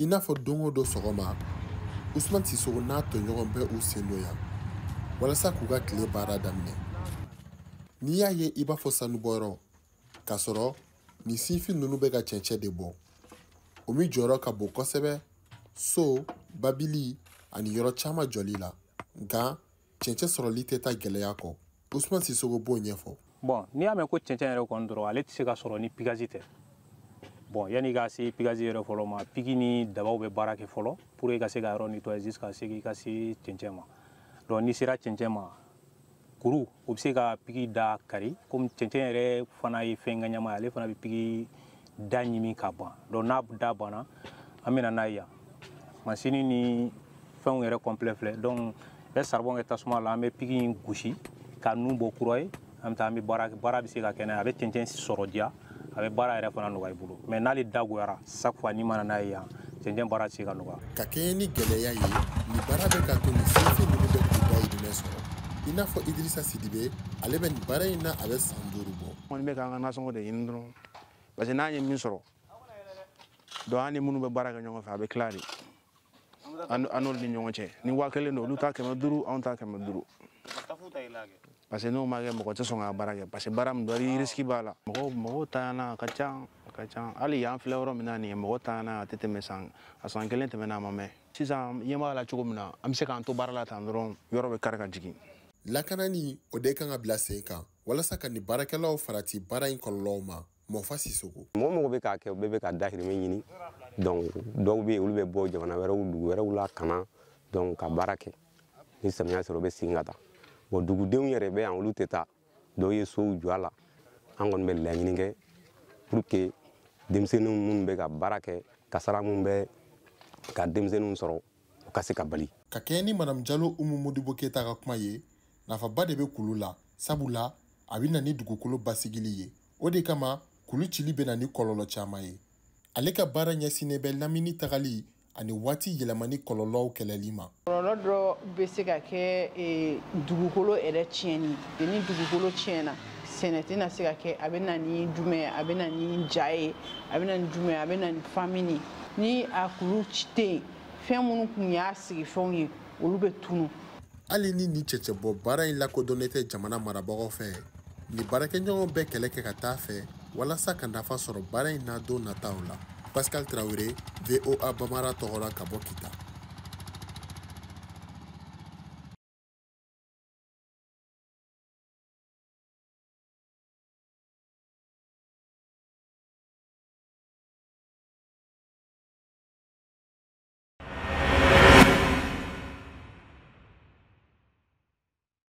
I n'a fɔ don o don sɔgɔma, Usman Sisoko n'a tɔɲɔgɔn bɛ u sen don yan walasa k'u ka tile baara daminɛ. N'i y'a ye i b'a fɔ sanubɔyɔrɔ, k'a sɔrɔ nin sinfin ninnu bɛ ka cɛncɛn de bɔ, o min jɔyɔrɔ ka bon kosɛbɛ so, babili ani yɔrɔ caman jɔli la. Nka cɛncɛn sɔrɔli tɛ taa gɛlɛya kɔ. Usman Sisoko b'o ɲɛfɔ. Bon, n'i y'a mɛn ko cɛncɛn yɛrɛ kɔni dɔrɔn, ale tɛ se ka sɔrɔ ni pikazi tɛ. Bon, yanni i ka se pikazi yɛrɛ fɔlɔ ma, piki ni dabaw bɛ baara kɛ fɔlɔ pour que i ka se ka yɔrɔ nettoyer jusqu'à ce que i ka se cɛncɛn ma. Donc n'i sera cɛncɛn ma, kuru o bɛ se ka piki da kari, komi cɛncɛn yɛrɛ fana ye fɛn ŋaɲama ye, ale fana bɛ piki da ɲimi ka ban. Donc n'a da banna, an bɛ na n'a ye yan. Masini ni fɛnw yɛrɛ complet filɛ. Donc bɛ saribɔn kɛ tasuma la, an bɛ piki in gosi ka nun bɔ kura ye, an bɛ taa an bɛ baara bɛ se ka kɛ n'a ye, a bɛ cɛncɛn sɔrɔ diya, a bɛ baara yɛrɛ fana nɔgɔya i bolo. Mais n'ale dagoyara, chaque fois n'i ma na n'a ye yan, cɛncɛn baara tɛ se ka nɔgɔya. Ka kɛɲɛ ni gɛlɛya ye, nin baara bɛ ka to nin sinfin ninnu bɛ k'u dahirimɛ sɔrɔ. I n'a fɔ Idirisa Sidibe, ale bɛ nin baara in na a bɛ san 5 bɔ. N kɔni bɛ k'an ka nasɔngɔ de ɲini dɔrɔn, parce que n'an ye min sɔrɔ, donc an ni minnu bɛ baara kɛ ɲɔgɔn fɛ, a bɛ tila de an n'olu ni ɲɔgɔn cɛ. Ni 1000 don, olu ta 500, anw ta 500. Parce que n'o ma kɛ, mɔgɔ tɛ sɔn k'a baara kɛ, parce que baara min don, risque b'a la. Mɔgɔw tanyana, a ka ca, a ka ca. Hali yan filɛ yɔrɔ min na nin ye, mɔgɔ tanyana a tɛ tɛmɛ san, a san 1 tɛmɛna a ma mɛn. Sisan ɲɛ b'a la cogo min na, an bɛ se k'an to baara la tan dɔrɔn, yɔrɔ bɛ kari ka jigin. Lakanani, o de kan ka bila sen kan walasa ka nin baarakɛlaw farati baara in kɔlɔlɔw ma. Mɔfa Sisoko. Mɔgɔ mɔgɔ bɛ k'a kɛ, u bɛɛ bɛ ka dahirimɛ ɲini. Donc dɔw bɛ yen, olu bɛ bɔ jamana wɛrɛw, dugu wɛrɛw la ka na, donc ka baara kɛ. Ni samiya sera, u bɛ segin ka taa. Bon, dugudenw yɛrɛ bɛ yan, olu tɛ taa. Dɔw ye sow jɔ a la. An kɔni bɛ laɲini kɛ pour que denmisɛnninw minnu bɛ ka baara kɛ, kasara minnu bɛ ka denmisɛnninw sɔrɔ, u ka se ka bali. Ka kɛɲɛ ni Madame Jalo Umu Modibo Keyita ka kuma ye, nafaba de bɛ kulu la, sabula a bɛ na ni dugukolo basigili ye. O de kama kulu cili bɛ na ni kɔlɔlɔ caman ye. Ale ka baara ɲɛsinnen bɛ lamini tagali ani waati yɛlɛmani kɔlɔlɔw kɛlɛli ma. Kɔlɔlɔ dɔ bɛ se ka kɛ dugukolo yɛrɛ tiɲɛni ye. Ni dugukolo tiɲɛna, sɛnɛ tɛna se ka kɛ, a bɛ na ni jumɛn ye, a bɛ na ni ja ye, a bɛ na ni jumɛn ye, a bɛ na ni famine. Ni a kulu tɛ yen, fɛn minnu tun y'a sigifɛnw ye, olu bɛ tunun. Hali ni nin cɛncɛnbɔ baara in lakodɔnnen tɛ jamana marabagaw fɛ, nin baarakɛɲɔgɔnw bɛ kɛlɛ kɛ ka taa fɛ walasa ka nafa sɔrɔ baara in n'a don nataw la. Pascal Traoré, VOA Bamara tɔgɔ la ka bɔ Kita.